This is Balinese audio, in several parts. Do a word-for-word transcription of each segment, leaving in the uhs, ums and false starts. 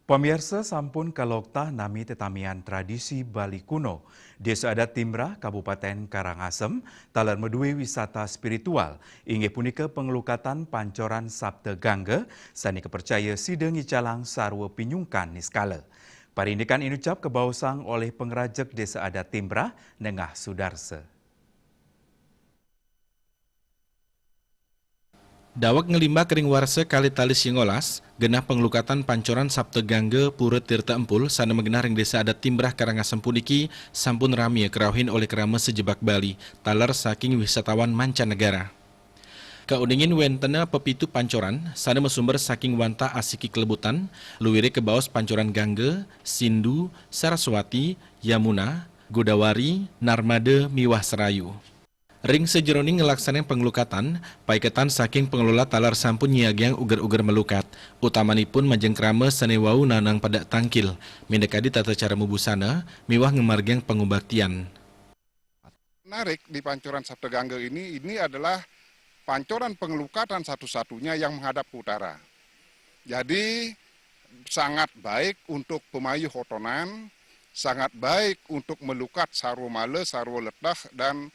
Pamiarsa, sampun kaloktah nami tetamian tradisi Bali kuno. Desa Adat Timbrah, Kabupaten Karangasem, taler madué wisata spiritual, inggih punika panglukatan pancoran Sapta Gangga, sané kapercaya sida ngicalang sarwa pinyungkan niskala. Parindikan inucap kabaosang olih pangrajeg Desa Adat Timbrah, Nengah Sudarsa. Daweg nglimbak ring warsa kalih tali sangalas, genah panglukatan pancoran Sapta Gangga Pura Tirta Empul sané magenah ring Desa Adat Timbrah Karangasem puniki sampun rami karauhin olih krama sajebag Bali, taler saking wisatawan mancanegara. Kauningin wénten pepitu pancoran sané masumber saking wantah asiki klebutan, luiré kabaos pancoran Gangga, Sindhu, Saraswati, Yamuna, Godawari, Narmada, miwah Serayu. Ring sajeroning nglaksanayang panglukatan, paiketan saking pangelola taler sampun nyiagiang uger-uger malukat, utamanipun majeng krama sané wau naenang pedak tangkil, minakadi tata cara mabusana miwah ngamargiang pangubaktian. Menarik di Pancoran Sapta Gangga ini, ini adalah pancoran pengelukatan satu-satunya yang menghadap ke utara. Jadi, sangat baik untuk pemayuh otonan, sangat baik untuk melukat sarwa mala, sarwa letah, dan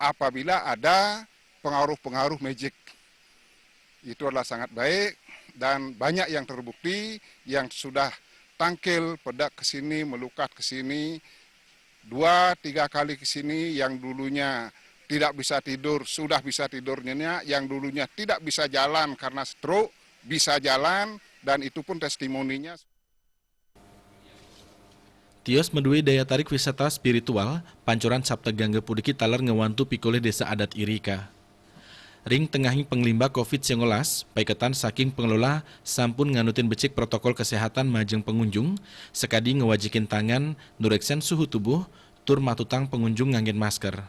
apabila ada pengaruh-pengaruh magic. Itu adalah sangat baik dan banyak yang terbukti yang sudah tangkil, pedak ke sini, melukat ke sini, dua, tiga kali ke sini, yang dulunya tidak bisa tidur, sudah bisa tidur nyenyak, yang dulunya tidak bisa jalan karena stroke, bisa jalan, dan itu pun testimoninya. Tios madué daya tarik wisata spiritual, pancoran Sapta Gangga puniki taler ngwantu pikolih Desa Adat irika. Ring tengahing panglimbak covid sangalas, paiketan saking pangelola sampun nganutin becik protokol kesehatan majeng pangunjung, sakadi ngawajikin tangan, nureksen suhu tubuh, tur matutang pangunjung nganggén masker.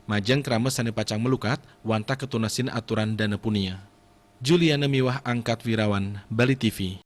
Majeng krama sané pacang malukat, wantah katunasin aturan dana punia. Juliana miwah Angkat Wirawan, Bali T V.